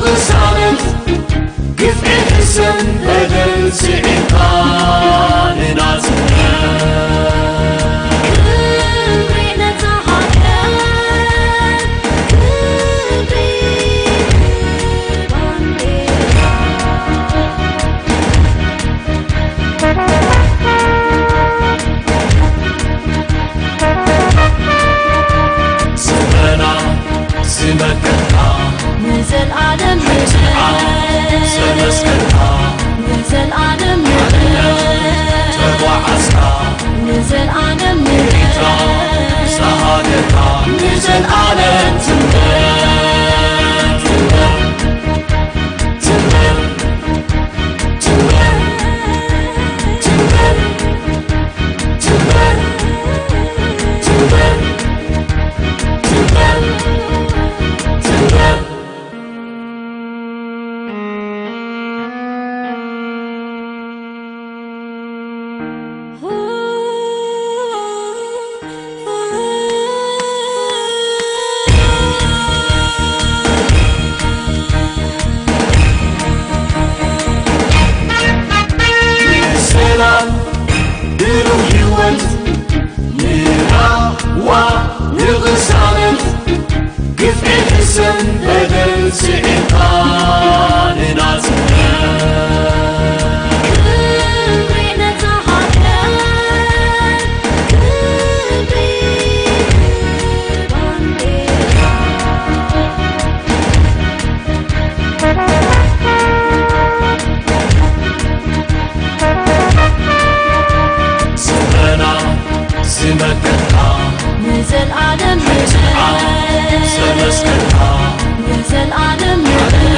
ቅሳነት ግፍዒ ሕሰን በደል ስዒርካ ንናጽነት። ክብሪ ነታ ሃገር፣ ክብሪ ባንዴራ። ስመና ዝመከትካ ንዘልኣለም ምድር ዘመስከርካ ንዘልኣለም ምድር ተጓዓዝካ ንዘልኣለም ምድር ኤርትራ ዝሃገርካ ንዘልኣለም ትንበር ትንበር ትንበር ሰላም ብሩህ ህይወት ንራዋ ንቕሳነት ግፍዒ ሕሰን በደል ስዒርካ ንናጽነት። ክብሪ ነታ ሃገር፣ ክብሪ ባንዴራ። ስመና ዝመከትካ ንዘልኣለም ምድር ዘመስከርካ ንዘልኣለም ምድር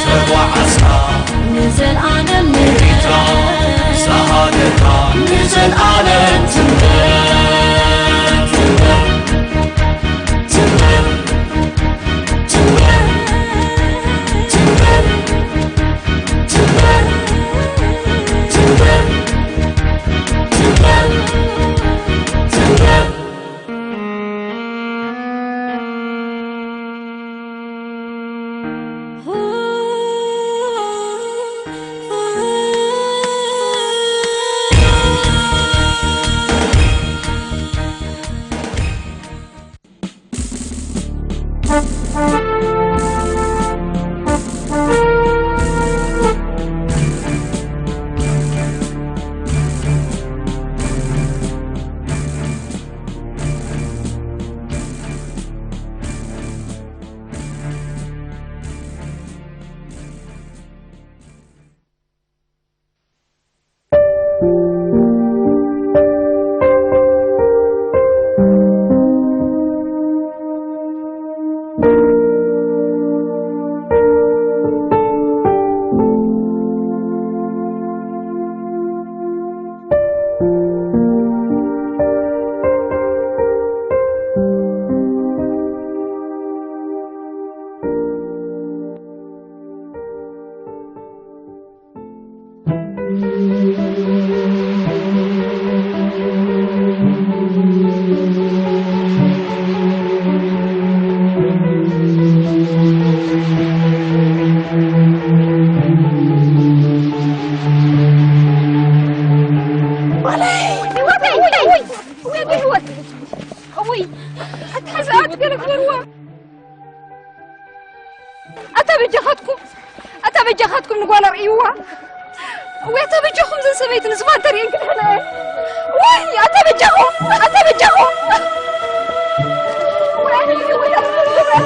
ተጓዓዝካ ንዘልኣለም ምድር ኤርትራ ዝሃገርካ ንዘልኣለም ትንበር ትንበር ትንበር ትንበር ትንበር ትንበር ትንበር ትንበር ትንበር ኣታ በጃኻትኩም፣ ኣታ በጃኻትኩም ንጓል ኣርእይዋ። ወይ ኣታ በጃኹም፣ ዘን ሰበይቲ ንዝፋን ተርእየን ክድሕነ። ወይ ኣታ በጃኹም፣ ኣታ በጃኹም። ወይ ኣታ በጃኹም።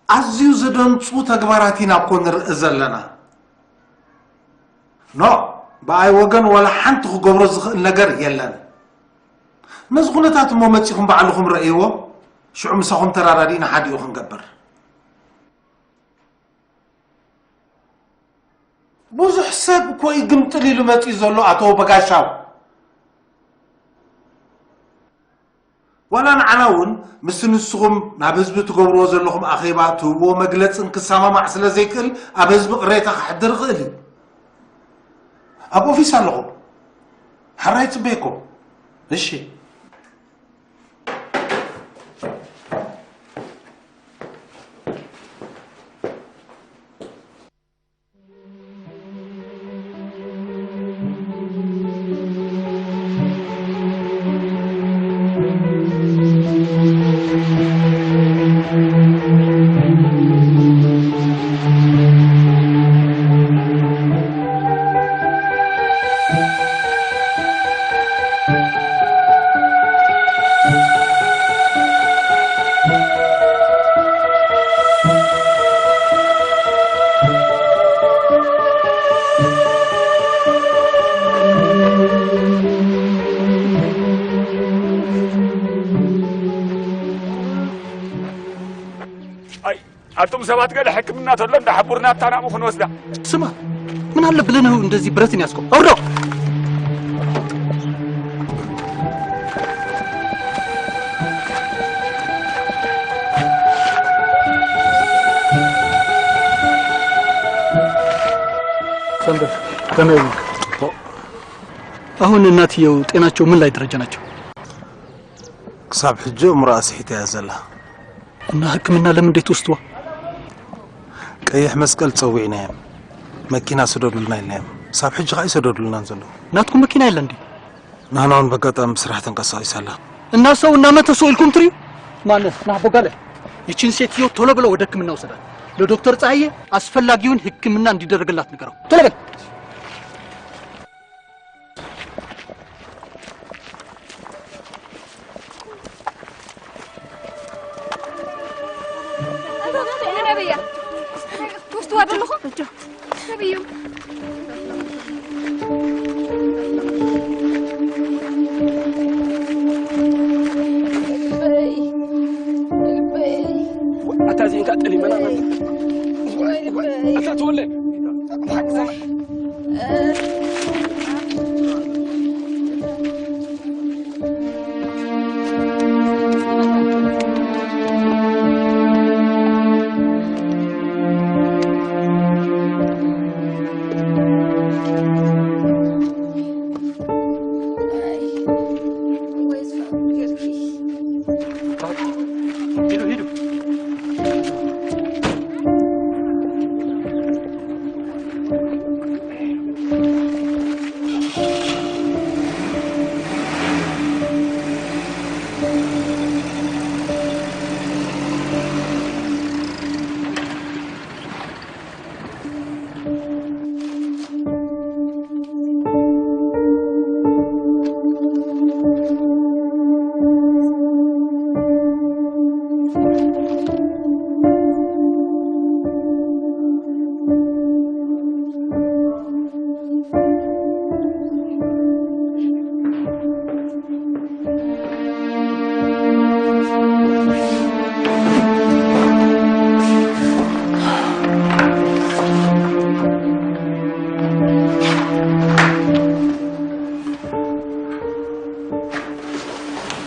ኣዝዩ ዘደንጹ ተግባራት ኢና እኮ ንርኢ ዘለና። ኖ፣ ብኣይ ወገን ዋላ ሓንቲ ክገብሮ ዝኽእል ነገር የለን። ነዚ ኩነታት እሞ መጺኹም ባዕልኹም ረእይዎ፣ ሽዑ ምሳኹም ተራዳዲእና ሓዲኡ ክንገብር። ብዙሕ ሰብ እኮ እዩ ግምጥል ኢሉ መጺኡ ዘሎ ኣቶ በጋሻው። ዋላ ንዓና እውን ምስቲ ንስኹም ናብ ህዝቢ ትገብርዎ ዘለኹም ኣኼባ ትህብዎ መግለጽን ክሰማማዕ ስለ ዘይክእል ኣብ ህዝቢ ቅሬታ ከሕድር ይኽእል እዩ። ኣብ ኦፊስ ኣለኹም። ሓራይ ጽበየኩም። እሺ። ኣይ፣ ኣቱም ሰባት ገለ ሕክምና ተሎ እንዳሓቡርና እታ ናብኡ ክንወስዳ። ስማ፣ ምን አለ ብለህ ነው እንደዚህ ብረትን ያዝከው? አውርደው! ሰንበት፣ ከመይ ውልክ? አሁን እናትየው ጤናቸው ምን ላይ ደረጃ ናቸው? ክሳብ ሕጂ እምሮኣ ስሒታ እያ ዘላ። እና ሕክምና ለምን እንዴት ወስድዋ? ቀይሕ መስቀል ጸዊዕናዮም። መኪና ስደዱልና ኢልናዮም። ክሳብ ሕጂ ኸኣ ይሰደዱልናን ዘለዉ። ናትኩም መኪና የለ እንዴ? ናህና እውን በጋጣሚ ብስራሕ ተንቀሳቒሳ ኣላ። እና ሰው እና መተ ሰው ኢልኩም ትሪዩ? ማነ፣ ና ቦጋለ። ይቺን ሴትዮ ቶሎ ብለው ወደ ሕክምና ውሰዳት። ለዶክተር ፀሐዬ አስፈላጊውን ሕክምና እንዲደረግላት ንገረው። ቶሎ በል። ትወስድዋ ዘለኹም? ነብዩ። ልበይ፣ ልበይ። ኣታ እዚእንካ ጠሊመና። ኣታ ተወለ። ሂዱ፣ ሂዱ።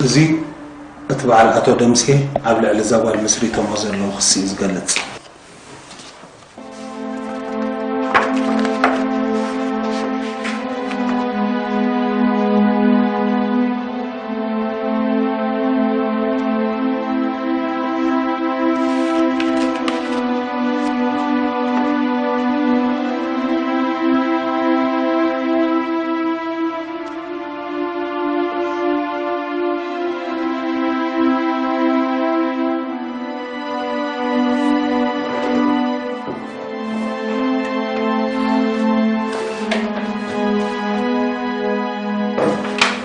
እዚ እቲ በዓል ኣቶ ደምሴ ኣብ ልዕሊ እዛ ጓል መስሪቶሞ ዘለዉ ክሲ እዩ ዝገልጽ።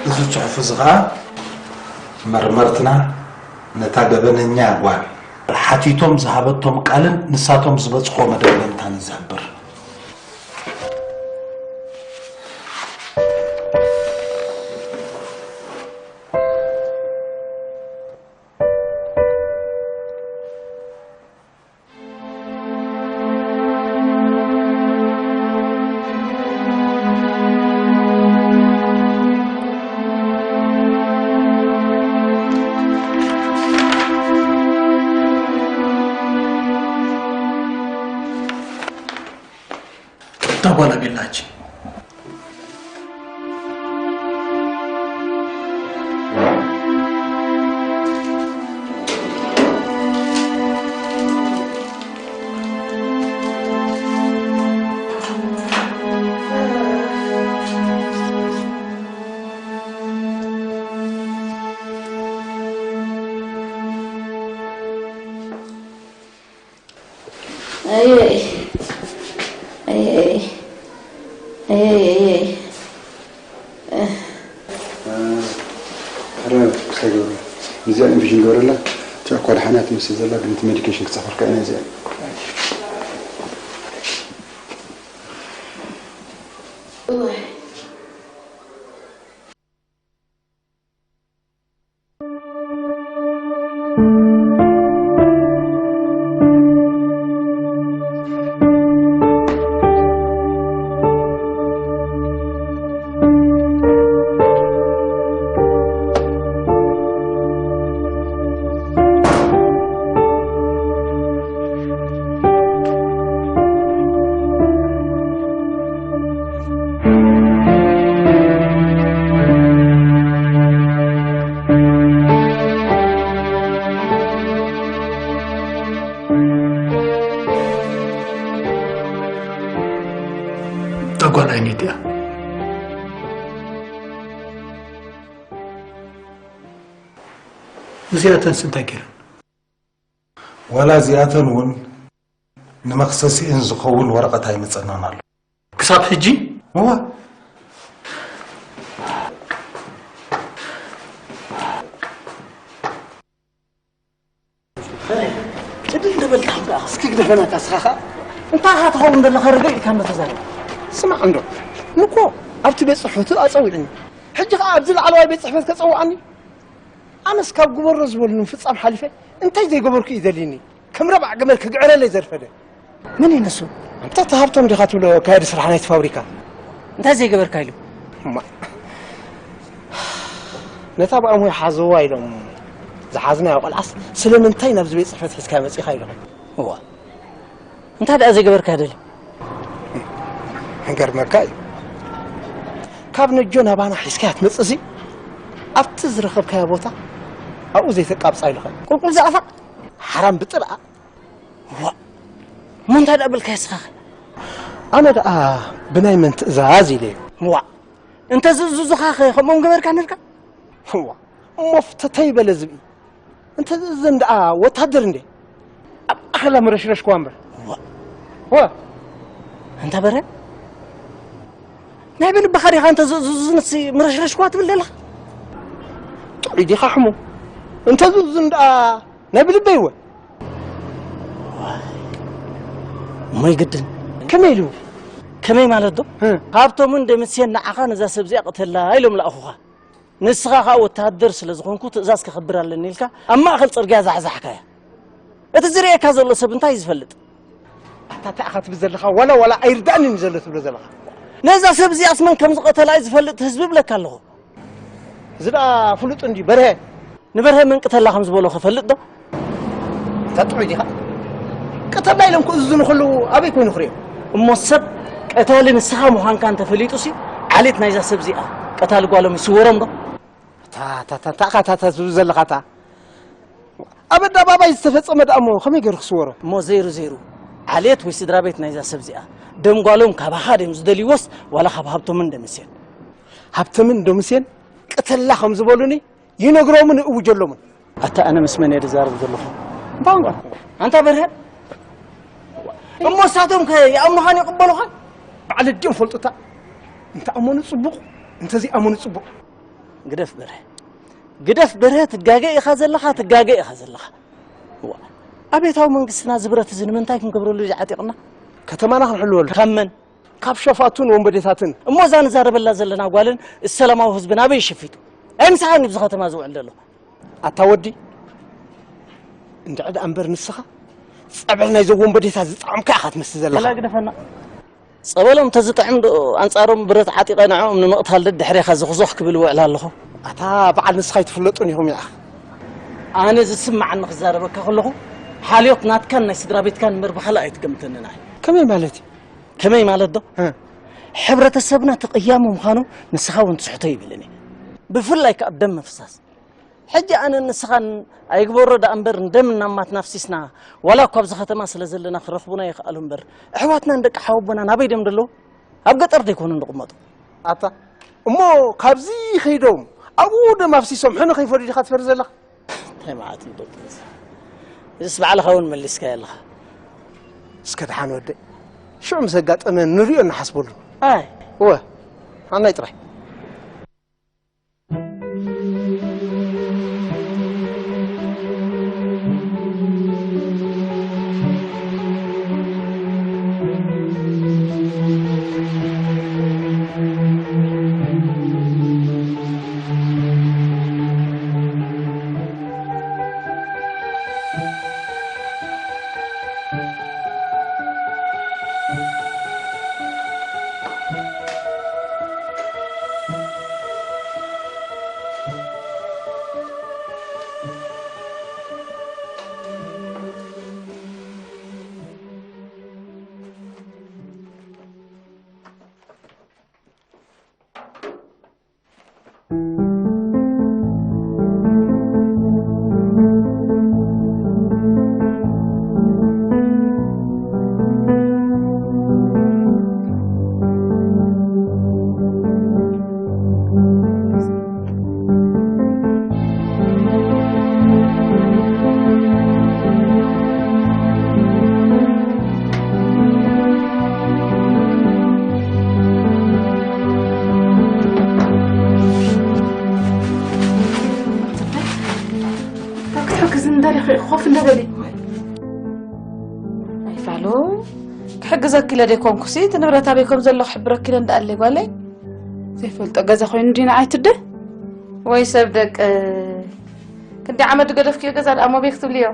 እዚ ጽሑፍ እዚ ኸኣ መርመርትና ነታ ገበነኛ ጓል ሓቲቶም ዝሃበቶም ቃልን ንሳቶም ዝበጽሕዎ መደምደምታን እዩ ዝሕብር። ዋላ ቤላች። ኣይ ኣይ ኣይ ኣይ ኣይ ኣይ ኣይ ኣይ ሕረ ክሳይ ገብሩ ንዚኣ ኢንፊሽን ገበረላ። ትዕኳ ደሓና ትመስል ዘላ ግን እቲ ሜዲኬሽን ክጻፈርካ ኢና እዚኣ። እታ ጓል ኣይነይት እያ። እዚኣተንስ እንታይ ገይረን? ዋላ እዚኣተን እውን ንመኽሰሲኤን ዝኸውን ወረቐት ኣይመጸናን ኣሎ። ክሳብ ሕጂ? እዋ። ዕድል ደበልካ እምበኣ እስኪ ግደፈና ካስኻ ኸኣ እንታይ ኢኻ ትኸውን ዘለኻ ርግእ ኢልካ እሞ ተዛረብ። ስማዕ እንዶ ንኮ ኣብቲ ቤት ጽሕፈቱ ኣጸዊዑኒ ሕጂ ኸኣ ኣብዚ ላዕለዋይ ቤት ጽሕፈት ከጸውዓኒ ኣነስ ካብ ግበሮ ዝበሉኒ ምፍጻም ሓሊፈ እንታይ ዘይገበርኩ እዩ ደልዩኒ ከም ረባዕ ገመል ክግዕረለይ ዘርፈደ። መን እዩ ንሱ? ኣንታ እቲ ሃብቶም ዲኻ ትብሎ ኣካያዲ ስራሕ ናይቲ ፋብሪካ? እንታይ ዘይገበርካ ኢሉ? እማ ነታ ብኣምሆይ ሓዝዋ ኢሎም ዝሓዝናዮ ቆልዓስ ስለምንታይ ናብዚ ቤት ፅሕፈት ሒዝካዮ መፂእኻ ኢልኹም። እዋ እንታይ ደኣ ዘይገበርካዮ ደልዩ? ክገርመካ እዩ ካብ ነጆ ናባና ሒዝካያ ትመፅእሲ ኣብቲ ዝረኸብካዮ ቦታ ኣብኡ ዘይተቃብፃ ኢሉኻ እዩ። ቁልቁል ዝኣፋ ሓራም ብጥርኣ ዋእ! እሞ እንታይ ደኣ በልካዮ እስኻኸ? ኣነ ደኣ ብናይ መን ትእዛዝ ኢለ እየ። ዋእ! እንተ ዝእዝዙኻኸ ከምኦም ገበርካ ነርካ? ዋእ! እሞ ፍተተይ በለ ዝብኢ። እንተ ዝእዝዘን ደኣ ወታደር እንድየ። ኣብ ኣኽላ ምረሽረሽክዋ እምበር። ዋእ! ወ! ኣንታ በርሀ? ናይ ብልብኻ ዲኻ እንተ ዝእዝዙንሲ ምረሽረሽክዋ ትብል ዘለኻ? ጥዑይ ዲኻ ሕሙም? እንተ ዝእዝዙን ደኣ ናይ ብልበይ እወ። እሞ ይግድን። ከመይ ኢሉ? ከመይ ማለት ዶ? ሃብቶምን ደምሴን ንዓኻ ነዛ ሰብ እዚኣ ቅተላ ኢሎም ለኣኹኻ። ንስኻ ኸኣ ወተሃደር ስለ ዝኾንኩ ትእዛዝ ከኽብር ኣለኒ ኢልካ ኣብ ማእኸል ጽርግያ ዛሕዛሕካያ። እቲ ዝርእየካ ዘሎ ሰብ እንታይ እዩ ዝፈልጥ? ኣታ እንታይ ኢኻ ትብል ዘለኻ ዋላ ዋላ ኣይርድኣንን እዩ ዘሎ ትብሎ ዘለኻ። ነዛ ሰብ እዚኣስ መን ከም ዝቐተላ እዩ ዝፈልጥ ህዝቢ እብለካ ኣለኹ። እዚ ደኣ ፍሉጥ እንድዩ በርሀ። ንበርሀ መን ቅተላ ከም ዝበሎ ኸ ፈልጥ ዶ? ኣታ ጥዑይ ዲኻ? ቅተላ ኢሎም ክእዝዙ ንኽእልዉ ኣበይ ኮይኑ ክርእዮም? እሞ ሰብ ቀታሊ ንስኻ ምዃንካ እንተፈሊጡሲ ዓሌት ናይዛ ሰብ እዚኣ ቀታሊ ጓሎም ይስወሮም ዶ? ኣታ ኣታ ኣታ ኣታ ኣታ ትብል ዘለኻ ኣታ ኣብ ኣደባባይ ዝተፈጸመ ደኣ እሞ ከመይ ገይሩ ክስወሮ? እሞ ዘይሩ ዘይሩ ዓሌት ወይ ስድራ ቤት ናይዛ ሰብ እዚኣ ደም ጓሎም ካባኻ ድዮም ዝደልይዎስ ዋላ ካብ ሃብቶምን ደምሴን? ሃብተምን ደምሴን ቅተላ ከም ዝበሉኒ ይነግሮምን እውጀሎምን። ኣታ ኣነ ምስ መን እየ ዝዛረብ ዘለኹ? ቋንቋ ኣንታ በርሀ እሞ እሳቶም ከ ይኣምኑኻን ይቕበሉኻን? ባዕለ ድዮም ፈልጡታ እንተ ኣመኑ ጽቡቕ እንተ ዘይኣመኑ ጽቡቕ። ግደፍ በርሀ ግደፍ በርሀ ትጋገ ኢኻ ዘለኻ ትጋገ ኢኻ ዘለኻ። እዋ ኣቤታዊ መንግስትና ዝብረት እዚ ንምንታይ ክንገብረሉ እዩ ዝዓጢቕና? ከተማና ክንሕልወሉ። ካብ መን? ካብ ሸፋቱን ወንበዴታትን። እሞ እዛ ንዛረበላ ዘለና ጓልን ሰላማዊ ህዝብን ኣበይ ሽፊቱ? ኣይ ምሳኻ ኣብዚ ከተማ ዝውዕል ዘሎ? ኣታ ወዲ እንድዒ ደኣ እምበር ንስኻ ጸበል ናይዞም ወንበዴታት ዝጠዓምካ ኢኻ ትመስል ዘለኻ። ገላ ግደፈና። ጸበሎም ተዝጥዕም ዶ ኣንጻሮም ብረት ዓጢቐ ንዕኦም ንምቕታል ደድሕሬኻ ዝኹዞኽ ክብል እውዕል ኣለኹ። ኣታ በዓል ንስኻ ኣይትፍለጡን ኢኹም ኢኻ። ኣነ ዝስምዓኒ ክዛረበካ ከለኹ ሓልዮት ናትካን ናይ ስድራ ቤትካን እምበር ብኻልእ ኣይትገምተንን ኣይ። ከመይ ማለት እዩ? ከመይ ማለት ዶ? እ። ሕብረተሰብና ተቐያሚ ምዃኑ ንስኻ እውን ትስሕቶ ይብልን እየ። ብፍላይ ከኣ ደም ምፍሳስ። ሕጂ ኣነ ንስኻን ኣይግበሮ ደኣ እምበር ንደም እናማትና ኣፍሲስና፣ ዋላ እኳ ኣብዚ ከተማ ስለ ዘለና ክረኽቡና ይኽኣሉ እምበር፣ ኣሕዋትናን ደቂ ሓወቦናን ኣበይ ድዮም ዘለዉ? ኣብ ገጠር ዶ ኣይኮኑን ዝቕመጡ? ኣታ እሞ ካብዚ ከይዶም ኣብኡ ደም ኣፍሲሶም ሕነ ከይፈድዩ ዲኻ ትፈሪ ዘለኻ? እንታይ መዓት እዩ ደቂ እዚ? እዚስ ባዕልኻ እውን መሊስካዮ ኣለኻ። እስከ ደሓን ወደይ፣ ሽዑ ምስ ኣጋጠመ ንርእዮ እናሓስበሉ። ኣይ። እወ፣ ሓናይ ጥራይ። ክሕግዝ እንዳለ ኮፍ እንዳበለ። ኣይፋሉ፣ ክሕግዘኪ ኢለ ደይኮንኩሲ፣ እቲ ንብረት ኣበይ ከም ዘሎ ክሕብረኪ ኢለ እንዳኣለ ጓለይ። ዘይፈልጦ ገዛ ኮይኑ እንዲ ንዓይ ትደ? ወይ ሰብ ደቂ፣ ክንዲ ዓመት ዝገደፍክዮ ገዛ ደኣ ሞቤክ ትብልዮ?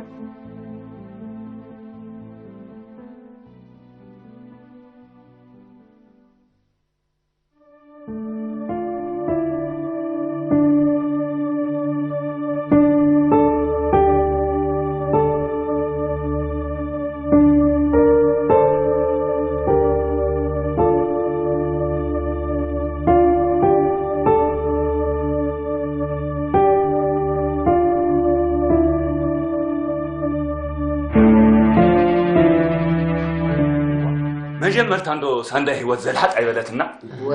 መጀመርታ እንዶ ሳንዳይ ህይወት ዘልሓጥ ኣይበለትና። ወ።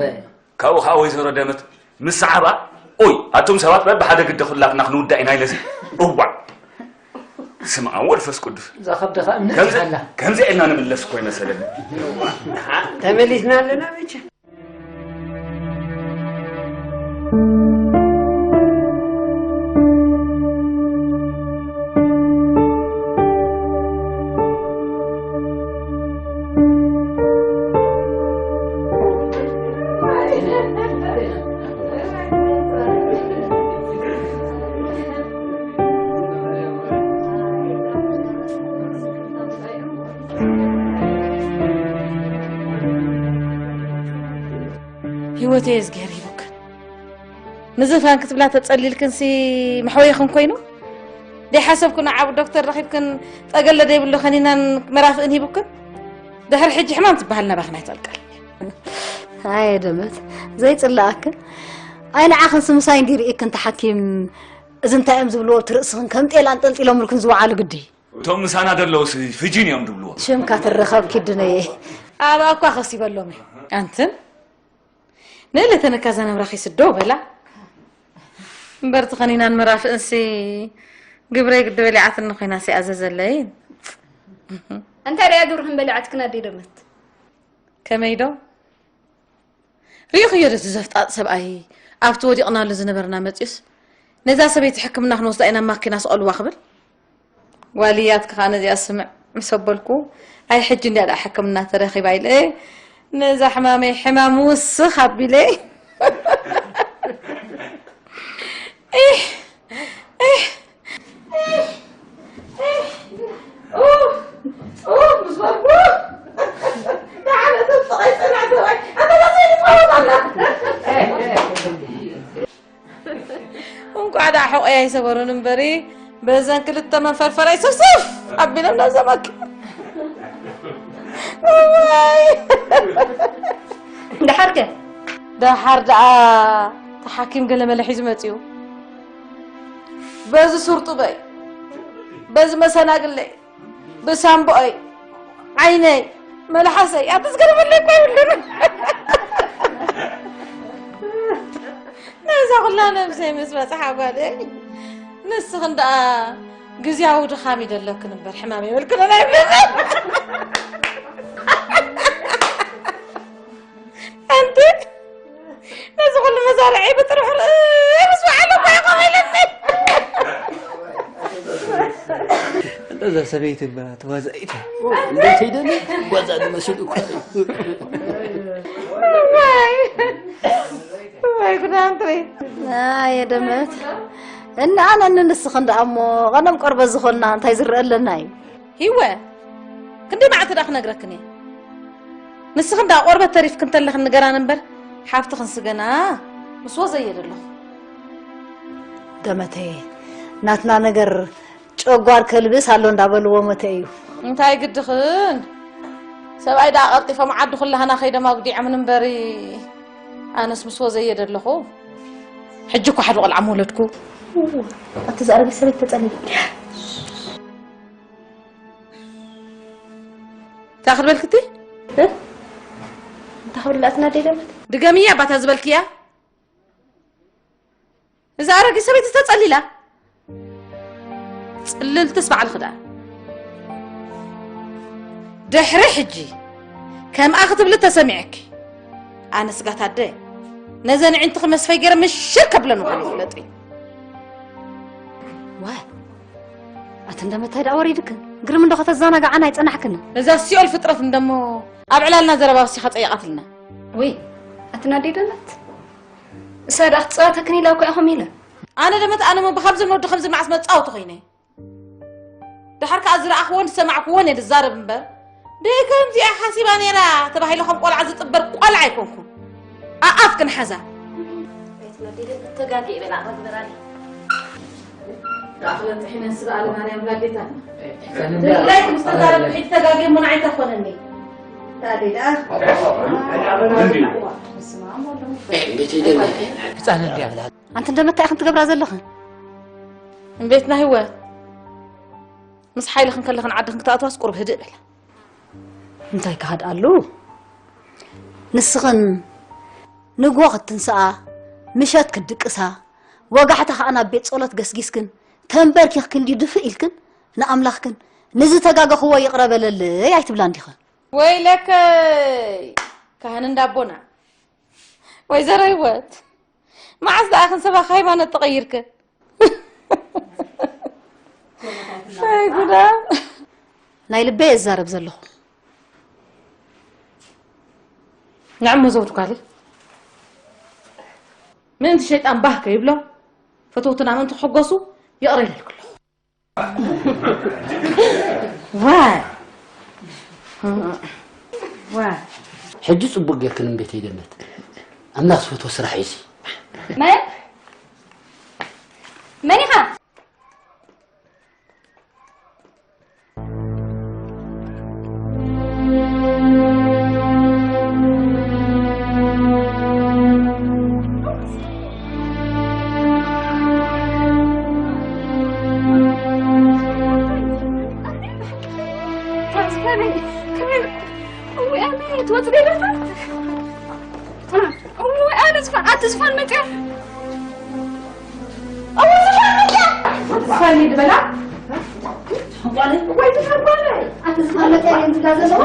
ካብኡ ኸዓ ወይዘሮ ደመት ምስ ሰዓባ፣ ኦይ፣ ኣቱም ሰባት በብሓደ ግደፉላትና ክንውዳእ ኢና ኢለሲ። እዋዕ! ስም ኣብ ወልፈስ ቅዱስ። እዛ ከብድኻ እምነት ከምዚ፣ ይሃላ። ከምዚ ኢልና ንምለስ እኮ ይመሰለኒ። ተመሊስና ኣለና መቸም። ህይወተይ እዝግሄር ሂቡክን። ንዝፋን ክትብላ ተጸሊልክንሲ መሕወይኽን ኮይኑ? ደይሓሰብክን ዓቢ ዶክተር ረኺብክን ጠገለ ዘይብሉ ከኒናን መራፍእን ሂቡክን? ድሕሪ ሕጂ ሕማም ትበሃል ናባኽን ኣይትቐልቀል። ኣየ ደመት፣ ዘይጽላኣክን። ኣይ ንዓኽንሲ ምሳይ እንዲ ርኢክን ተሓኪም፣ እዚ እንታይ እዮም ዝብልዎ እቲ ርእስኽን ከም ጤል ኣንጠልጢሎምልክን ዝወዓሉ ግዲ። እቶም ምሳና ዘለውሲ ፍጂን እዮም ዝብልዎ። ሽምካ ትረኸብ ኪድነየ። ኣብኣ እኳ ከሲበሎም እዩ። ኣንትን ንእለተነካ እዛ ናብራ ከይስዶ በላ። እምበር ተኸኒናን መራፍእንሲ ግብረይ ግዲ በሊዓትኒ ኮይና ሲኣዘ ዘለይን። እንታይ ደኣ ግብርኽን በሊዓትክን ኣደይ ደመት? ከመይ ዶ? ሪኢኽዮ ዶ እቲ ዘፍጣጥ ሰብኣይ ኣብቲ ወዲቕናሉ ዝነበርና መጺኡስ ነዛ ሰበይቲ ሕክምና ክንወስዳ ኢና ማኪና ስቐልዋ ክብል? ጓል እያትኪ ኸኣ ነዚኣ ስምዕ ምስ ኣበልኩ፣ ኣይ ሕጂ እንድያ ደኣ ሕክምና ተረኺባ ኢለ ነዛ ሕማመይ ሕማም ውስኽ ኣቢለ። ኢሕ! ኢሕ! ኢሕ! ኢሕ! ኡፍ! ኡፍ! ምስ በልኩ፣ ደሓን እቶም ጥቓይ ጸናሕ ሰብኣይ ኣተባባሰይ ትጻወት ኣላ። እንቋዕ ደኣ ሕቖይ ኣይሰበሩን እምበሪ፣ በዘን ክልተ መንፈርፈረይ ስፍስፍ ኣቢሎም ናብ ዘመኪ። እዋይ! ደሓርከ? ደሓር ደኣ ተሓኪም ገለ መለ ሒዙ መጺኡ። በዚ ሱርጡበይ፣ በዚ መሰናግለይ፣ ብሳምቦኣይ፣ ዓይነይ፣ መልሓሰይ፣ ኣቲ ዝገርመለይ እኮ የብሉን። ነዛ ኩላ ነብሰይ ምስ በጽሓ ጓለይ፣ ንስኽን ደኣ ግዝያዊ ድኻም ይደለክን እምበር ሕማም የብልክን ኣይብልን። ኣንቲ ነዚ ኩሉ መዛርዒ ብጥርሑ ርእይ ምስ በዓለ እኮ ኢኹም ኢለኒ። እዛ ሰበይቲ እምበራ ተዋዛኢት እያ። እንዴት ሄደን ጓዛ ዝመስል እኮ። ዋይ ዋይ ጉዳንትሪ ኣየ ደመት፣ እናኣነኒ ንስኽን ደኣ እሞ ቐደም ቆርበት ዝኾንና እንታይ ዝረአ ኣለና እዩ። ሂወ ክንደይ መዓልቲ ደኣ ክነግረክን እየ። ንስኽን ደኣ ቆርበት ተሪፍክን ተለኽን ንገራን እምበር ሓፍትኽን ስገና ምስ ወዘየ ደለኹ። ደመተይ፣ ናትና ነገር ጨጓር ከልብስ ኣሎ እንዳበልዎ ሞተ እዩ። እንታይ ግድኽን? ሰብኣይ ደኣ ቀልጢፎም ዓዲ ኩላህና ከይዶም ኣጉዲዖምን እምበሪ ኣነስ ምስ ወዘየ ደለኹ። ሕጂ እኮ ሓደ ቆልዓ ምወለድኩ። ኣቲ ዝኣረገ ሰበይት ተጸልል እንታይ ክድበልክቲ? እንታይ ክብል ኣትና ደይ ደመት ድገምያ ባታ ዝበልክያ። እዛ ኣረጊት ሰበይቲ ተጸሊላ። ጽልልትስ ባዕልኺ ደኣ። ድሕሪ ሕጂ ከምኣ ክትብሊ ተሰሚዐኪ። ኣነ ስጋት ኣደ ነዘን ኣዒንትኺ መስፈይ ገይረ ምሽር ከብለን ምዃኑ ይፍለጥ እዩ። ዋይ ኣቲ እንደመታይ ደኣ ወሪድክን ግርም እንዶ ከተዘናግዓና ኣይጸናሕክን። ነዛ ሲኦል ፍጥረት እንደሞ ኣብ ዕላልና ዘረባ ወሲኻ ጸይቓትልና። ወይ ኣትና ደይ ደመት እሳ ደኣ ክትጻወተክን ኢላ እኮ ኢኹም ኢለ። ኣነ ደመት ኣነ ሞ ብከምዚ ንወዲ ከምዚ መዓስ መጻወቲ ኮይነ። ደሓር ከኣ ዝረኣኽዎን ዝሰማዕክዎን እየ ዝዛረብ እምበር ደይ ከምዚኣ ሓሲባ ነይራ ተባሂለ ከም ቆልዓ ዝጥበር ቆልዓ ኣይኮንኩን። ኣኣፍ ክንሓዛ። ተጋጊ በላ ኣቕርብ በራኒ። ተኣኽለን ጥሒነን ስጋ ኣለና ናይ ኣምላክ ጌታ። ብፍላይ ምስ ተዛረብ ብሒት ተጋጊ እሞ ንዓይ ተኾነኒ። ታዲዳ ህፃን እንዲያ ብላ ኣንቲ እንደመታይ ኢኽን ትገብራ ዘለኽን? እምቤትና ህይወት ምስ ሓይልኽን ከለኽን ዓድኽን ክትኣትዋስ ቁሩብ ህድእ በላ። እንታይ ክሃድኣሉ? ንስኽን ንግሆ ክትትንስኣ፣ ምሸት ክትድቅሳ፣ ወጋሕታ ኸኣ ናብ ቤት ጸሎት ገስጊስክን ተንበርኪኽክን ድዩ ድፍእ ኢልክን ንኣምላኽክን ንዝተጋገኽዎ ይቕረ በለለይ ኣይትብላን ዲኽን? ወይለከይ ካህን እንዳቦና ወይዘሮ ህይወት መዓስ ደኣ ክንሰባኺ ሃይማኖት ተቐይርክን? ኣይ ጉዳ። ናይ ልበይ እዛረብ ዘለኹ። ንዕሞ ዘውድ ጓለይ ምእንቲ ሸይጣን ባህ ከይብሎ ፈተውትና ምእንቲ ክሕጎሱ ይቕረ ኢለልኩ ኣለኹ። ዋይ ዋይ ሕጂ ጽቡቅ ጌርክን እምቤተይ ደመት ኣምላኽ ዝፈትዎ ስራሕ እዩ እዚ። መን መን ኢኻ? ኣቲ ዝፋን መፅያ። ዝፋን ይድበላ። ወይ ዝፋን ጓለ። ኣቲ ዝፋን መፅያ እዮም ዝብላ ዘለዋ።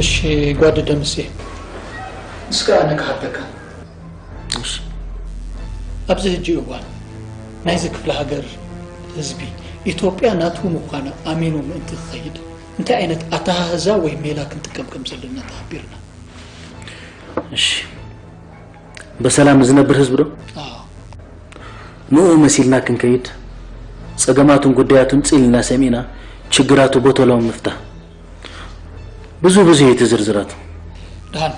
እሺ ጓድ ደምሴ፣ እስከ ኣነ ክሓተካ። እሺ። ኣብዚ ሕጂ እዋን ናይዚ ክፍለ ሃገር ህዝቢ ኢትዮጵያ ናቱ ምዃና ኣሚኑ ምእንቲ ክኸይድ እንታይ ዓይነት ኣተሃህዛ ወይ ሜላ ክንጥቀም ከም ዘለና ተሃቢርና። እሺ። በሰላም ዝነብር ህዝቢ ዶ? ኣዎ። ንኡ መሲልና ክንከይድ፣ ጸገማቱን ጉዳያቱን ጽኢልና ሰሚዕና፣ ችግራቱ ቦተሎም ምፍታህ። ብዙ ብዙ እዩ እቲ ዝርዝራቱ። ደሓን፣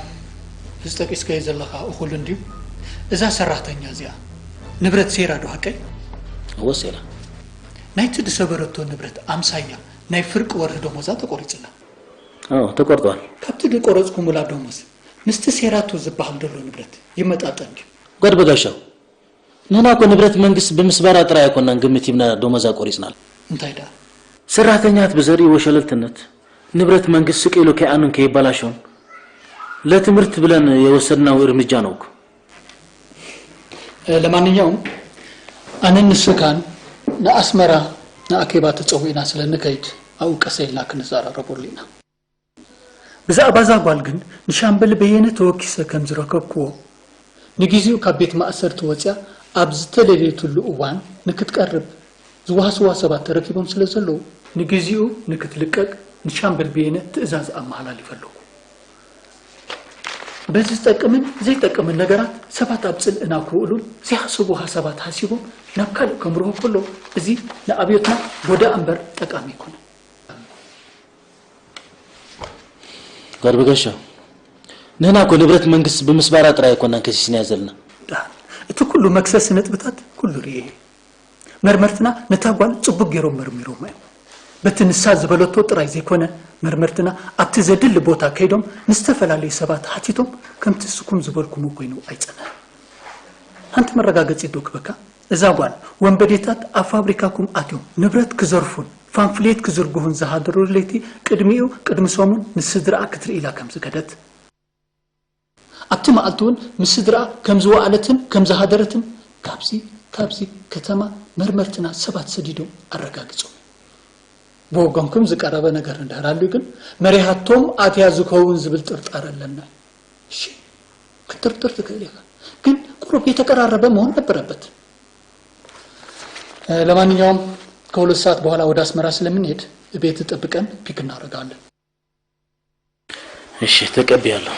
እዚ ጠቂስካዮ ዘለኻ እኹል እንድዩ። እዛ ሰራሕተኛ እዚኣ ንብረት ሴራ ዶ ሓቀይ? እወ፣ ሴራ። ናይቲ ዝሰበረቶ ንብረት ኣምሳያ ናይ ፍርቂ ወርሒ ደሞዛ ተቆሪጽላ። ኣዎ፣ ተቆርጧል። ካብቲ ዝቆረጽኩምላ ደሞዝ ምስቲ ሴራቱ ዝበሃል ዘሎ ንብረት ይመጣጠን ድዩ? ጓድ በጋሻው፣ ንሕና እኮ ንብረት መንግስቲ ብምስባራ ጥራይ ኣይኮናን ግምት ሂብና ደሞዛ ቆሪጽናላ። እንታይ ደኣ? ሰራሕተኛታት ብዘርእይዎ ሸለልትነት ንብረት መንግስቲ ስቅ ኢሉ ከይኣኑን ከይበላሾን ለትምህርት ብለን የወሰድናው እርምጃ ነው እኮ። ለማንኛውም ኣነን ንስካን ንኣስመራ ንኣኬባ ተጸዊዕና ስለ ንከይድ ኣብኡ ቀሰ ኢልና ክንዘራረበሉ ኢና። ብዛዕባ እዛ ጓል ግን ንሻምበል በየነ ተወኪሰ ከም ዝረከብክዎ፣ ንግዜኡ ካብ ቤት ማእሰርቲ ወጺኣ ኣብ ዝተደልየትሉ እዋን ንክትቀርብ ዝዋህስዋ ሰባት ተረኪቦም ስለ ዘለዉ፣ ንግዜኡ ንክትልቀቅ ንሻምበል በየነ ትእዛዝ ኣመሓላሊፈ ኣለኹ። በዚ ዝጠቅምን ዘይጠቅምን ነገራት ሰባት ኣብ ጽልእና ክውእሉን ዘይሓሰቡ ሃሳባት ሃሲቦም ናብ ካልእ ከምርሁ ከለዉ፣ እዚ ንኣብዮትና ጎዳኢ እምበር ጠቃሚ ኣይኮነን። ጓድ በጋሻው፣ ንሕና እኮ ንብረት መንግስቲ ብምስባራ ጥራይ ኣይኮናን ከሲስናያ ዘለና። ደሓን፣ እቲ ኩሉ መክሰሲ ነጥብታት ኩሉ ርእየ እየ። መርመርትና ነታ ጓል ጽቡቅ ገይሮም መርሚሮማ እዮም። በቲ ንሳ ዝበለቶ ጥራይ ዘይኮነ፣ መርመርትና ኣብቲ ዘድሊ ቦታ ከይዶም ንዝተፈላለዩ ሰባት ሓቲቶም ከምቲ ንስኹም ዝበልኩሞ ኮይኑ ኣይጸንሐን። ሓንቲ መረጋገጺት ዶ ክበካ? እዛ ጓል ወንበዴታት ኣብ ፋብሪካኩም ኣትዮም ንብረት ክዘርፉን ፋምፍሌት ክዝርግሁን ዝሃደሩ ለይቲ ቅድሚኡ ቅድሚ ሰሙን ንስድርኣ ክትርኢ ኢላ ከም ዝከደት፣ ኣብቲ መዓልቲ እውን ምስ ስድርኣ ከም ዝወዓለትን ከም ዝሃደረትን ካብዚ ካብዚ ከተማ መርመርትና ሰባት ሰዲዶም ኣረጋጊጾም። ብወገንኩም ዝቀረበ ነገር እንድሕር ኣልዩ ግን መሪሃቶም ኣትያ ዝከውን ዝብል ጥርጣረ ኣለና። እሺ፣ ክትጥርጥር ትኽእል ኢኻ፣ ግን ቁሩብ የተቀራረበ መሆን ነበረበት። ለማንኛውም ከሁለት ሰዓት በኋላ ወደ አስመራ ስለምንሄድ ቤት ጠብቀን ፒክ እናደርጋለን። እሺ፣ ተቀብያለሁ።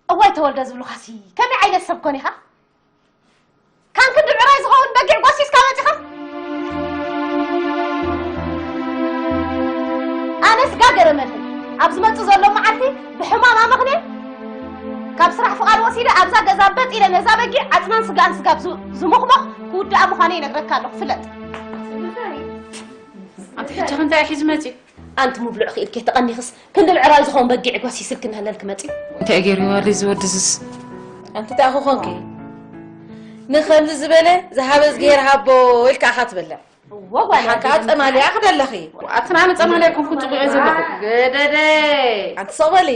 እዋይ ተወልደ ዝብሉኻሲ ከመይ ዓይነት ሰብ ኮን ኢኻ? ካን ክንዲ ብዕራይ ዝኸውን በጊዕ ጎሲስካ መጺኻ? ኣነ ስጋ ገረመኒ። ኣብ ዝመጽእ ዘሎ መዓልቲ ብሕማማ ምኽንያት ካብ ስራሕ ፍቓድ ወሲደ ኣብዛ ገዛ በጥ ኢለ ነዛ በጊዕ ዓጽማን ስጋኣን ስጋብ ዝ- ዝሞኽሞኽ ክውድኣ ምዃነ ይነግረካ ኣለኹ። ፍለጥ። ኣንቲ ሕጂ ክንታይ ሒዝ መጺ? ኣንቲ ሙብልዕ ክኢልኪ ተቐኒኽስ ክንዲ ብዕራይ ዝኾን በጊዕ ጓሲ ስልኪ እናሃለልኪ መጺ። እንታይ ገይርዋ ልዚ ወድዝስ? ኣንቲ ተኣኹ ኾንኪ ንኸምዚ ዝበለ ዝሃበ ዝገሄር ሃቦ ኢልካ ኣኻ ትበልዕ። እዎ፣ ጓል ሓንካ ኣደይ፣ ጸማልያ ክደለኺ። ኣትን ኣነ ጸማልያ ኮንኩ ጽቡቕ እየ ዘለኹ። ገደደ። ኣንቲ ሰቕ በሊ።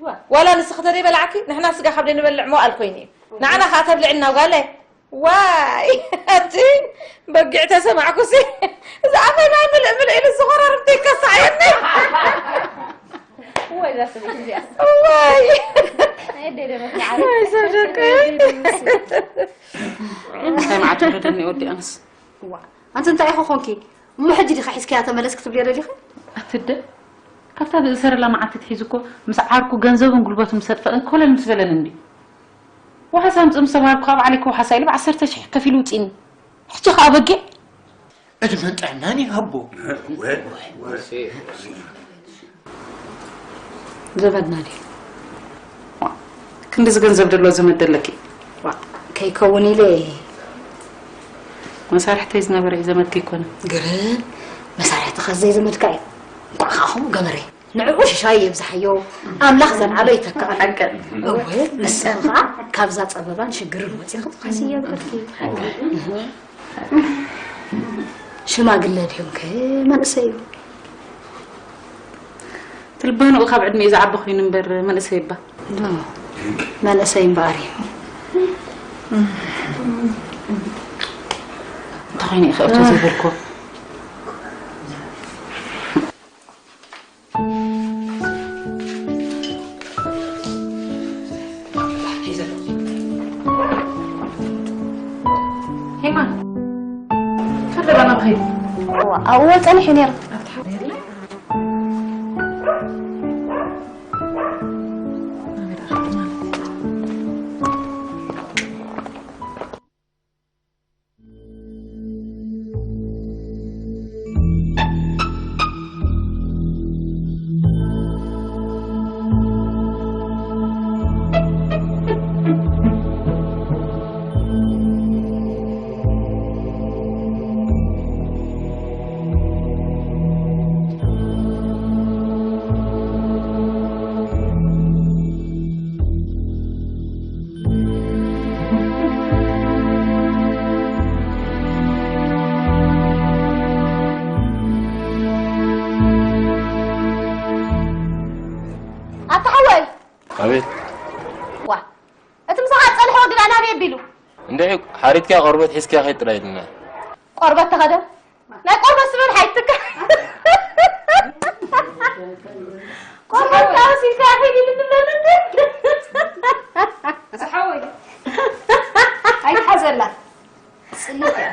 ዋ። ዋላ ንስኺ ተደይ በላዕኪ፣ ንሕና ስጋ ካብ ደይ ንበልዕ መዋእል ኮይኑ እዩ። ንዓና ከኣ ተብልዕና ጓለ። ዋይ፣ ኣንቲ በጊዕ ተሰማዕኩሲ። እዚ ኣፈይ ማይ ምልእ ምልእ ኢሉ ዝኸራርም ተይከሳዕየኒ። ወይ እዛ ሰበይቲ እዚኣ። ዋይ። ናይ ኣደይ ደመት መዓረይ። ዋይ፣ ሰብ ደቀይ። እንታይ መዓት ወረደኒ ወዲ ኣነስ። ዋ፣ ኣንቲ እንታይ ኢኺ ኾንኪ? እሞ ሕጂ ዲኺ ሒዝክያ ተመለስ ክትብልዮ ደሊኺ? ኣትደ፣ ካብታ ዝእሰረላ መዓልቲ ትሒዙ እኮ ምስ ዓርኩ ገንዘብን ጉልበቱን ምስ ኣጥፈአን ኮለል ምስ በለን እንድዩ። ዋሕስ ኣምጽእ ምስ ተባሃልኩ ካብ ዓለይ ክወሓሳ ኢሉ ብዓሰርተ ሽሕ ከፊሉ ውጺኒ። ሕጂ ኸኣ በጊዕ? ዕድመን ጥዕናን ይሃቦ። ዘመድና ድዩ? ዋ፣ ክንድዚ ገንዘብ ደሎ ዘመድ ደለኪ? ዋ፣ ከይከውን ኢለ። መሳርሕተይ ዝነበረ እዩ፣ ዘመድኪ ኣይኮነን። ግርም፣ መሳርሕትኻ ዘይዘመድካ እዩ። እንኳዕ ከዓ ከምኡ ገበረ። ንዕኡ ሽሻይ የብዝሓዮ፣ ኣምላኽ ዘልዓሎ ይተክኣሉ። ሓቀን። እወ፣ ንሰን ከዓ ካብዛ ጸበባን ሽግርን ወፂኺ ትኻሲ የብለኪ። ሽማግለ ድዮም ከ መንእሰይ እዩ? ትልባንኡ ካብ ዕድሚኡ ዝዓቢ ኮይኑ እምበር መንእሰይ እባ። ዶ፣ መንእሰይ እምበኣር እዩ። እንታይ ኮይኑ እዩ ክእቶ ዘይበልኩ? ሄማ፣ ከደራ ናብ ኸይዱ። እዋ፣ ኣብኡ ጸኒሑ ነይሩ። ኣብቲ ሓደ የለ? ኣታ ሓወይ! ኣቤት። ዋ፣ እቲ ምሳኻ ዝጸንሐ ወዲ ደኣ ናበይ ኣቢሉ? እንድዒ ሓሪድካ ቆርበት ሒዝካ ከይድ ጥራይ ኢልና። ቆርበት ተኸደን? ናይ ቆርበት ስበን ሓይትካ። ቆርበት ተወሲድካ ከይድ ኢሉ ንብለሉ እንዴ? ዝሓወይ። ኣይትሓዘላ። ጽልት እያ።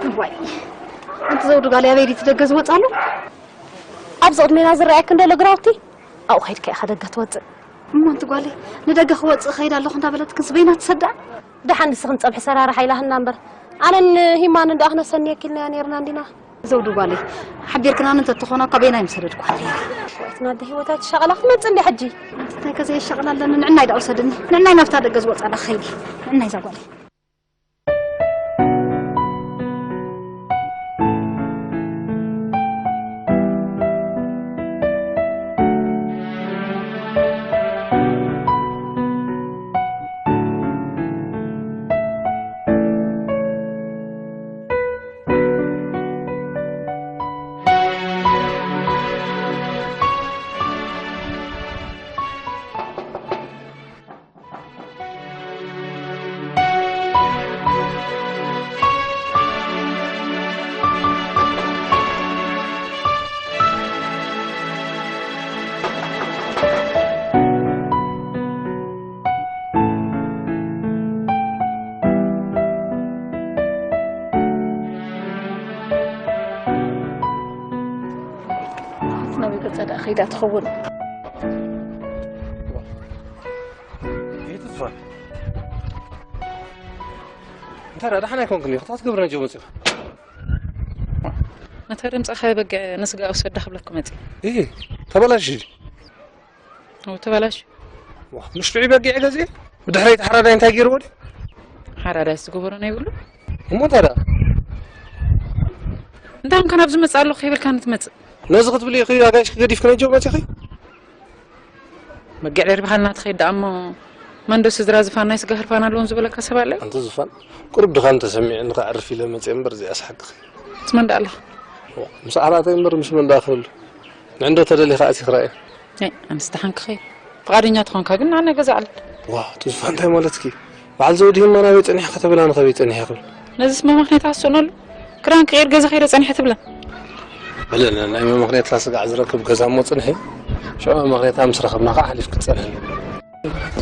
እዋይ፣ ኣንቲ ዘውዱ ጓለይ ኣበይ ድዩ እቲ ደገ ዝወጽእ ኣሎ? ኣብዚ ቅድሜና ዝረኣየክን ዘሎ ግራውቲ፣ ኣብኡ ከይድካ ኢኻ ደገ ትወጽእ። እሞ ኣንቲ ጓለይ፣ ንደገ ክወጽእ እኸይድ ኣለኹ እንዳበለትክንስ በይና ትሰዳ? ደሓን ንስኽን ጸብሒ ሰራርሓ ኢላህና እምበር፣ ኣነን ሂማንን ደኣ ክነሰንየኪ ኢልናያ ነይርና እንዲና። ዘውዱ ጓለይ፣ ሓቢርክናኒ እንተትኾና እኳ በይና ኣይምሰደድኳ ነይረ። እዋይ፣ እቲ ናደ ህይወት ኣይትሻቐላ ክትመጽእ እንዲ ሕጂ። እንታይ ከዘየሻቕላ ኣለኒ፣ ንዕናይ ደኣ ውሰድኒ። ንዕናይ ናብታ ደገ ዝወጻ ደኣ ኸይዲ። ንዕናይ እዛ ጓለይ። ኢዳ ትኸውን። ይትፋ። እንታይ ደኣ ደሓን ኣይኮንክን ኢኻ? እንታይ ትገብር ነጆ መጺኻ? ነታ ደምጻኻ በጊዕ ንስጋ ወሰዳ ክብለኩም መጺ። እህ፣ ተበላሽ። ኦ፣ ተበላሽ። ዋ፣ ምሽ ጥዑይ በጊዕ ገዚኤ? ብድሕረይ እቲ ሓራዳይ እንታይ ገይርዎ ድዩ? ሓራዳይ ዝገበሮ ናይ ብሉ? እሞ እንታይ ደኣ? እንታይ እሞ ካብ ዝመጽእ ኣለኹ ከይበልካ ንትመጽእ? ነዚ ክትብሊ ኢኺ ኣጋይሽ ክገዲፍ ክነጀው መጺኺ? በጊዕ ደርቢኻልና ትኸይድ ደኣ እሞ፣ መንዶ ስድራ ዝፋን ናይ ስጋ ህርፋን ኣለዎም ዝበለካ ሰብ ኣለ? ኣንቲ ዝፋን፣ ቁሩብ ድኻም ተሰሚዑ ንኸዕርፍ ኢለ መጽየ እምበር፣ እዚኣስ ሓቅኺ። ምስ መን ደኣ ኣለኻ? ዋ፣ ምስ ኣሕራተይ እምበር ምስ መን ደኣ ክህሉ? ንዕንዶ ተደሊኻ ኣቲኺ ርኣየ። ኣይ፣ ኣንስ ደሓን ክኸይድ። ፍቓደኛ ትኾንካ ግን ኣነ ገዛ ኣለ። ዋ፣ እቲ ዝፋን እንታይ ማለትኪ? በዓል ዘውዲ ህማ ናበይ ጸኒሐ ከተብላ ንኸበይ ጸኒሐ ክብል። ነዚስ መመኽኔታ ኣስእነሉ። ክዳን ክቕይር ገዛ ከይደ ጸኒሐ ትብላ። በለ፣ ናይ መመኽኔታ ስጋዕ ዝረክብ ገዛ እሞ ጽንሒ። ሽዑ መመኽኔታ ምስ ረኸብና ኸዓ ሓሊፍ ክትጸንሕኒ።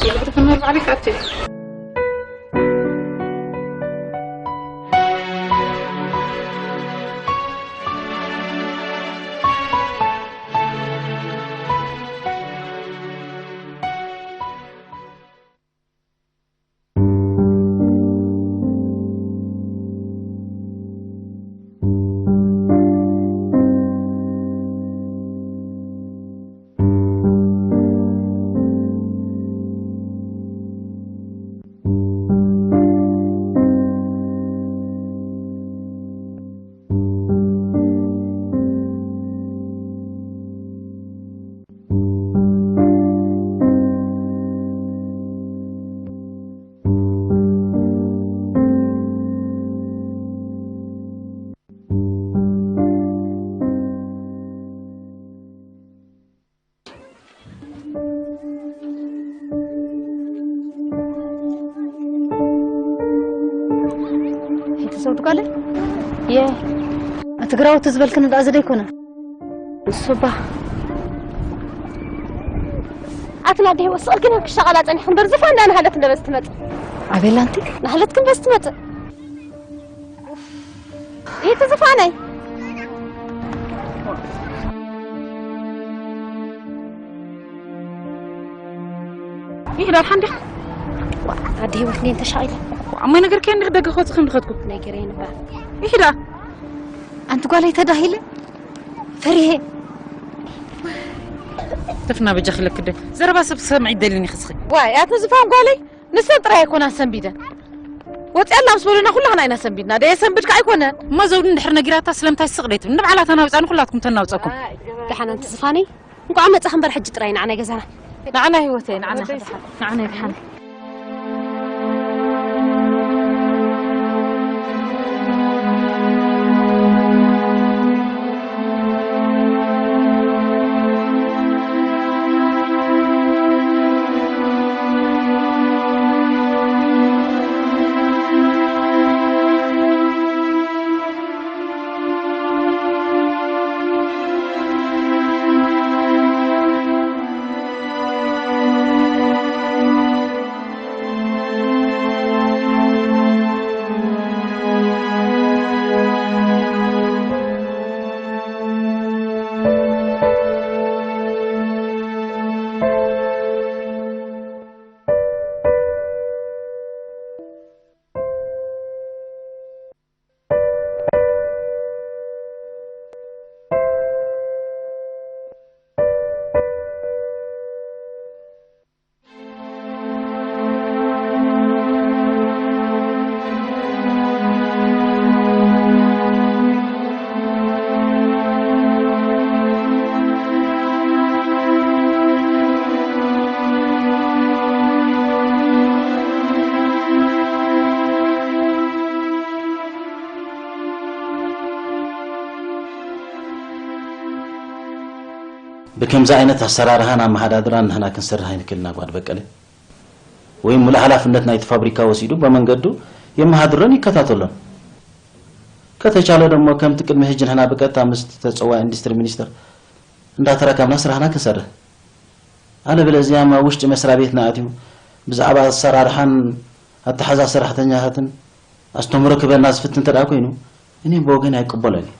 ጽቡቕ ትፍንር ባዕሊ ከኣቲ። ሄሎ፣ ሰው ትኳለ? የ-፣ እቲ ግራውቲ ዝበልክኒ ደኣ እዚ ዶ ኣይኮነን? እሱባ። ኣትና ደይ ወስቕ ግን ክሻቐላ ጸኒሕኩም በር ዝፋን ደኣ ናህለት እንደበስ ትመጽእ። ኣቤላ ኣንቲ? ናህለት ክንበስ ትመጽእ። ይህ ትዝፋነይ። ይሕዳ ሓንዲኻ? ኣደ ህይወት እንዴን ተሻቒለ። ኣሞ ነገር ከ እንዲኽ ደገ ክወጽእ ከም ድኸትኩ? ነገር የንባ። ይሕዳ። ኣንቲ ጓለይ ተዳሂለ። ፈሪሄ። ትፍና በጃ ክለክደ። ዘረባ ሰብ ሰምዒ ደሊኒ ክስኺ። ዋይ፣ ኣቶ ዝፋን ጓለይ፣ ንሰን ጥራይ ኣይኮናን ሰንቢደን። ወጺኣላ ምስ በሉና ኩላህና ኢና ሰንቢድና። ደየ ሰንብድካ ኣይኮነን። እማ ዘውዲ እንድሕር ነጊራታ ስለምታይ ስቕ ደይትብል? ንባዕላ ተናውጻ ንኹላትኩም ተናውጸኩም። ደሓን ኣንቲ ዝፋነይ፣ እንቋዕ መጻኺ እምበር ሕጂ ጥራይ ንዓና ገዛና። ንዓና ህይወተይ፣ ንዓና ወደይ ደሓን። ንዓና ደሓን። ብከምዚ ዓይነት ኣሰራርሃን ኣመሓዳድራን ንሕና ክንሰርሕ ኣይንክእልን ጓድ በቀለ። ወይ ሙሉእ ሓላፍነት ናይቲ ፋብሪካ ወሲዱ በመንገዱ የመሓድሮን ይከታተሎን። ከተቻለ ደሞ ከምቲ ቅድሚ ሕጂ ንሕና ብቀጥታ ምስቲ ተጸዋዒ ኢንዱስትሪ ሚኒስተር እንዳተራከብና ስራሕና ክንሰርሕ። ኣለበለዚያ ኣብ ውሽጢ መስሪያ ቤትና ኣትዩ ብዛዕባ ኣሰራርሓን ኣተሓዛ ሰራሕተኛታትን ኣስተምህሮ ክበና ዝፍትን እንተ ደኣ ኮይኑ፣ እኔ ብወገን ኣይቅበሎን እየ።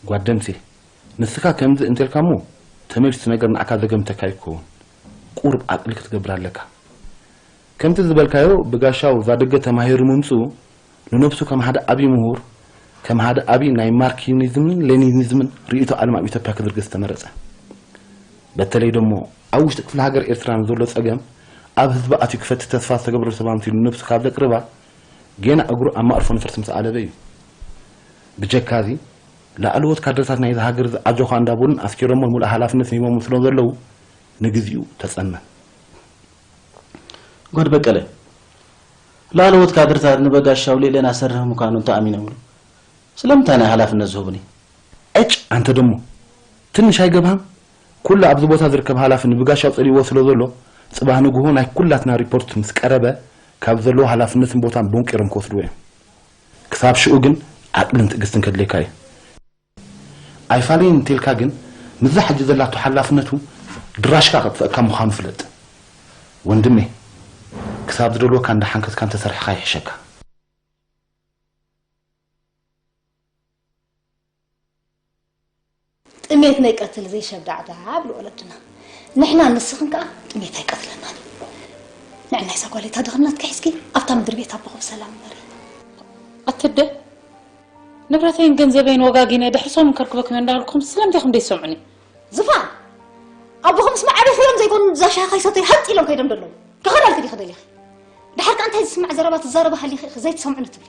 ጓደምሴ፣ ንስኻ ከምዚ እንተልካ እሞ፣ ተመልሱ ነገር ንዓካ ዘገምተካ ይከውን። ቁርብ ዓቅሊ ክትገብር ኣለካ። ከምቲ ዝበልካዮ ብጋሻው ዛደገ ተማሂሩ ምምፅኡ ንነብሱ ከም ሓደ ዓብዪ ምሁር፣ ከም ሓደ ዓብዪ ናይ ማርኪኒዝምን ሌኒኒዝምን ርእይቶ ዓለም ኣብ ኢትዮጵያ ክዝርግሕ ዝተመረፀ። በተለይ ደሞ ኣብ ውሽጢ ክፍለ ሃገር ኤርትራ ንዘሎ ጸገም ኣብ ህዝቢ ኣትዩ ክፈትሕ ተስፋ ዝተገብረሉ ሰብ ኣምሲሉ ንነብሱ ካብ ዘቅርባ፣ ጌና እግሩ ኣብ ማእርፎ ነፈርቲ ምስ ኣለበ እዩ። ብጀካዚ፣ ላዕለዎት ካድረታት ናይዛ ሃገር እዚ ኣጆኻ እንዳበሉን ኣስኪሮሞን ሙሉእ ሓላፍነት ሂቦም ስለ ዘለዉ፣ ንግዚኡ ተጸመም። ጎድ በቀለ፣ ላዕለዎት ካድርታት ንበጋሻው ልእለና ሰርህ ምዃኑ እንተኣሚኖምሉ፣ ስለምንታይ ናይ ሓላፍነት ዝህቡኒ? ዕጭ! ኣንተ ደሞ ትንሽ ኣይገብሃም? ኩሉ ኣብዚ ቦታ ዝርከብ ሓላፊ ንብጋሻው ጸሊእዎ ስለ ዘሎ፣ ጽባህ ንግሆ ናይ ኩላትና ሪፖርት ምስ ቀረበ፣ ካብ ዘለዎ ሓላፍነትን ቦታን ቦንቂሮም ክወስድዎ እዮም። ክሳብ ሽኡ ግን ዓቅልን ትዕግስትን ከድልየካ እዩ። ኣይፋለይን እንተልካ ግን ምስዛ ሕጂ ዘላቶ ሓላፍነቱ ድራሽካ ከጥፍአካ ምዃኑ ፍለጥ ወንድሜ። ክሳብ ዝደልወካ እንዳሓንከትካ እንተሰሪሕኻ ይሕሸካ። ጥሜት ናይ ቀትል ዘይሸብዳዕዳዕ ብሉ ወለድና። ንሕና ንስኽን ከኣ ጥሜት ኣይቀትለናን እዩ። ንዕናይ እዛ ጓለይ እታ ድኽነትኪ ሒዝኪ ኣብታ ምድሪ ቤት ኣቦኺ ብሰላም ንበሪ። ኣቲ ኣደ፣ ንብረተይን ገንዘበይን ወጋጊነ ድሕሪ ሰሙን ከርክበኩም እየ እንዳበልኩም ስለምንታይ ኢኹም ዘይትሰምዑኒ? ዝፋን፣ ኣቦኺ ምስ ማዕበኹ እዮም ዘይኮኑ እዛ ሻሂ ከይሰተዩ ሃጥ ኢሎም ከይዶም ደለዉ። ክኸዳልኪ ዲኺ ደሊኺ? ደሓር ከኣ እንታይ ዝስማዕ ዘረባ ትዛረቢ ሃሊኺ ኢኺ ዘይትሰምዑኒ ትብሊ?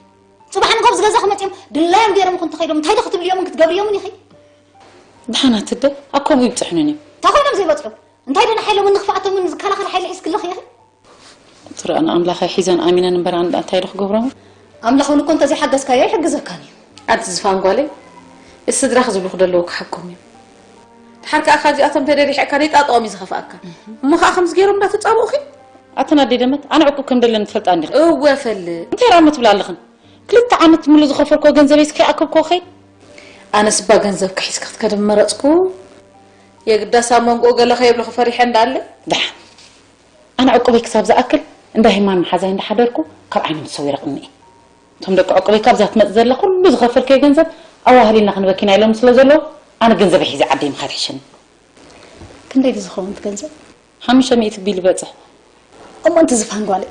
ጽባሕ ንግሆ ምስ ገዛኺ መጺኦም ድላዮም ገይሮም እኮ እንተኸይዶም እንታይ ዶ ክትብልዮምን ክትገብርዮምን ኢኺ? ደሓን ኣቲ ኣደ፣ ኣብ ከምኡ ይብጽሑንን እዮም። እንታይ ኮይኖም ዘይበጽሑ? እንታይ ዶ ንሓይሎምን ንኽፍኣቶምን ዝከላኸል ሓይሊ ሒዝኪ ኣለኺ ኢኺ? ጥርኣን ኣምላኸይ ሒዘን ኣሚነን እምበር ኣነ እንታይ ዶ ክገብሮም? ኣምላኽ እውን እኮ እንተዘይሓገዝካዮ ኣይሕግዘካን እዩ። ኣንቲ ዝፋን ጓለይ፣ እቲ ስድራኺ ዝብሉኺ ደለዉ ክሓቆም እዩ። ደሓር ከኣ ካብዚኣቶም ተደሪሕካ ነይጣጥኦም እዩ ዝኸፍኣካ። እሞ ኸኣ ከምዚ ገይሮም እንዳተጻብኡኺ? ኣትን ኣደይ ደመት ኣነ ዕቁብ ከም ደለኒ ትፈልጣ እንዲኺ። እወ እፈልጥ። እንታይ ደኣ እሞ ትብላ ኣለኽን? ክልተ ዓመት ሙሉእ ዝኸፈልክዎ ገንዘበይስ ከይኣከብክዎ ክኸይድ? ኣነስ እባ ገንዘብኪ ሒዝኪ ክትከዲ ምመረጽኩ። የግዳስ ኣብ መንጎኡ ገለ ከይብልኺ ፈሪሐ እንዳኣለ። ደሓን ኣነ ዕቁበይ ክሳብ ዝኣክል እንዳ ሂማን መሓዛይ እንዳሓደርኩ ካብ ዓይኖም ተሰዊረ ቅንኢ። እቶም ደቂ ዕቁበይ ካብዛ ትመጽእ ዘላ ኩሉ ዝኸፈልክዮ ገንዘብ ኣዋህሊልና ክንበኪና ኢሎም ስለ ዘለዉ ኣነ ገንዘበይ ሒዘ ዓደይ ምኻድ ይሕሸኒ። ክንደይ ድዩ ዝኸውን እቲ ገንዘብ? ሓሙሽተ ሚእቲ ቢል ይበጽሕ። እሞ ኣንቲ ዝፋን ጓለይ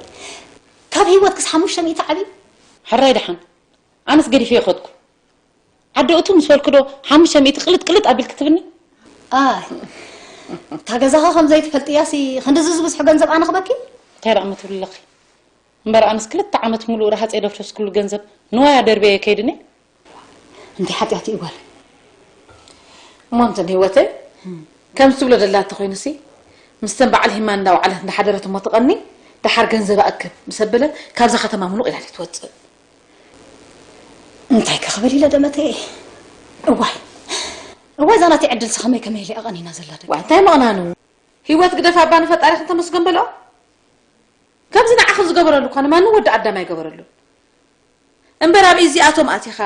ካብ ህይወትክስ ሓሙሽተ ሚእቲ ዓብዩ? ሕራይ ደሓን ኣነስ ገዲፈዮ ከድኩ። ዓዲ እቱ ምስ በልኪ ዶ ሓሙሽተ ሚእቲ ቅልጥ ቅልጥ ኣቢልኪ ትብኒ? ኣይ እታ ገዛኺ ከም ዘይትፈልጥያሲ ክንድዚ ዝበዝሑ ገንዘብ ኣነ ክበኪ? እንታይ ደኣ እሞ ትብሊ ኣለኺ? እምበር ኣነስ ክልተ ዓመት ሙሉእ ረሃፀ የደፍረስክሉ ገንዘብ ንዋያ ደርብየዮ ከይድኒ? እንታይ ሓጢኣት እዩ ጓል? እሞ እንትን ህይወተይ ከምዚ ትብሎ ደላ እንተኾይኑሲ ምስተን በዓል ሂማን እንዳወዓለት እንዳሓደረት እሞ ትቐኒ ደሓር ገንዘብ ኣእክብ ምስ ኣበለ ካብዛ ከተማ ሙሉቕ ኢላ ድዩ ትወፅእ? እንታይ ከ ክብል ኢለ ደመተየ? እዋይ እዋይ እዛ ናተይ ዕድልሲ ከመይ ከመይ ኢላ እያ ቀኒና ዘላ ደቂ። ዋይ እንታይ ምቕናኑ? ህይወት ግደፍ ኣባ ንፈጣሪኽን ተመስገን በልኦ። ከምዚ ንዓኺ ዝገበረሉ እኳ ንማንም ወዲ ኣዳም ኣይገበረሉን። እምበር ኣብ ኢድ እዚኣቶም ኣቲኻ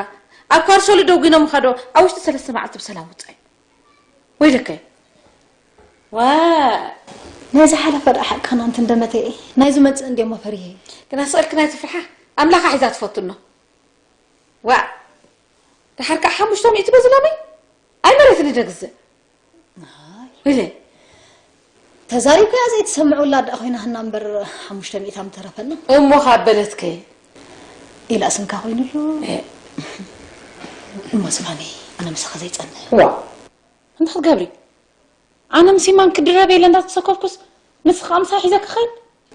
ኣብ ኳርሶሊ ደጒኖምኻ ዶ ኣብ ውሽጢ ሰለስተ መዓልቲ ብሰላም ውፃእ እዩ። ወይለከ። ዋእ። ናይ ዝሓለፈ ደኣ ሓቅኽን ኣንቲ እንደመተኤ ናይ ዝመፅእ እንድየሞ ፈሪሀ እየ። ግና ስቕ ኢልክን ኣይትፍርሓ ኣምላኻ ሒዛ ትፈቱ እኖ። ዋእ። ደሓር ከዓ ሓሙሽተ ሚእቲ በዚ ሎሚ ኣይ መሬት ንደግዝእ። ወይለ። ተዛሪብካያ ዘይትሰምዕ ውላድ ደኣ ኮይና ህና እምበር ሓሙሽተ ሚእታ ምተረፈና። እሞ ካብ በለትከ? ኢላ ስምካ ኮይኑሉ። እሞ ዝፋነይ ኣነ ምሳኻ ዘይጸንሕ። ዋ። እንታይ ክትገብሪ? ኣነ ምስ ይማን ክድረብ ኢለ እንዳተሰከፍኩስ ንስኻ ምሳይ ሒዘ ክኸይድ?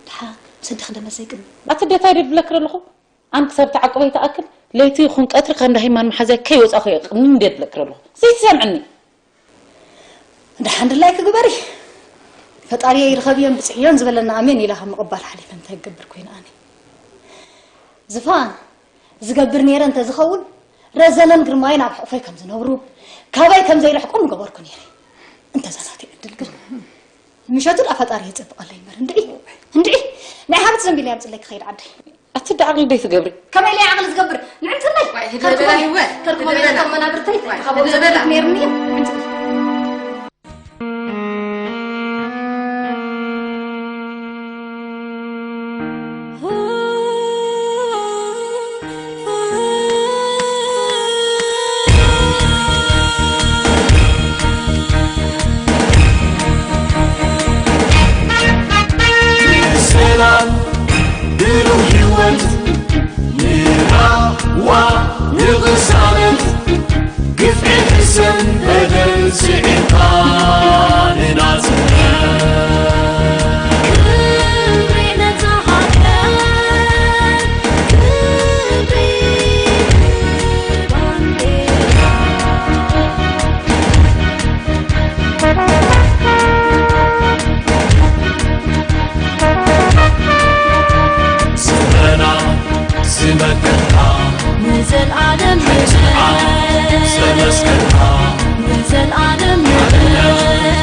ደሓን ሰዲ ክደመ ዘይቅም። ኣቲ ኣደ እንታይ ድብል ብለኪ ደለኹ? ኣን ክሳብ ተዓቁበይ ተኣክል ለይቲ ይኹን ቀትሪ ከንዳ ሂማን መሓዛይ ከይወፃኹ እየ ቅንይ እንድየ ድብለኪ ደለኹ። ዘይትሰምዕኒ። ደሓን ድላይኪ ግበሪ። ፈጣሪየይ ርኸብዮን ብፅሕዮን ዝበለና ኣሜን ኢለ ካብ ምቕባል ሓሊፈ እንታይ ክገብር ኮይነ ኣነ? ዝፋን ዝገብር ነይረ እንተዝኸውን ረዘነን ግርማይን ኣብ ሕቑፈይ ከም ዝነብሩ ካባይ ከም ዘይርሕቁ ምገበርኩ ነይረ። እንተ እዛ ናተይ ዕድል ግን ንምሸቱ ደኣ ፈጣሪ የጸብቐለይ እምበር እንድዒ እንድዒ ናይ ሓመድ ዘንቢል እየ ኣምጽለይ ክኸይድ ዓደይ። ኣቲ ደኣ ዓቕሊ ደይ ትገብሪ። ከመይ ኢለ እየ ዓቕሊ ዝገብር? ንዕንትነይ ከርክቦም ከርክቦም ኢለ እቶም መናብርተይ ካብ ኣብኡ ዘበርክ ነይርኒ እዩ ንዕንትነይ። ዘልዓለም ንዘልዓለም ሰለስከና ንዘልዓለም ሓድነት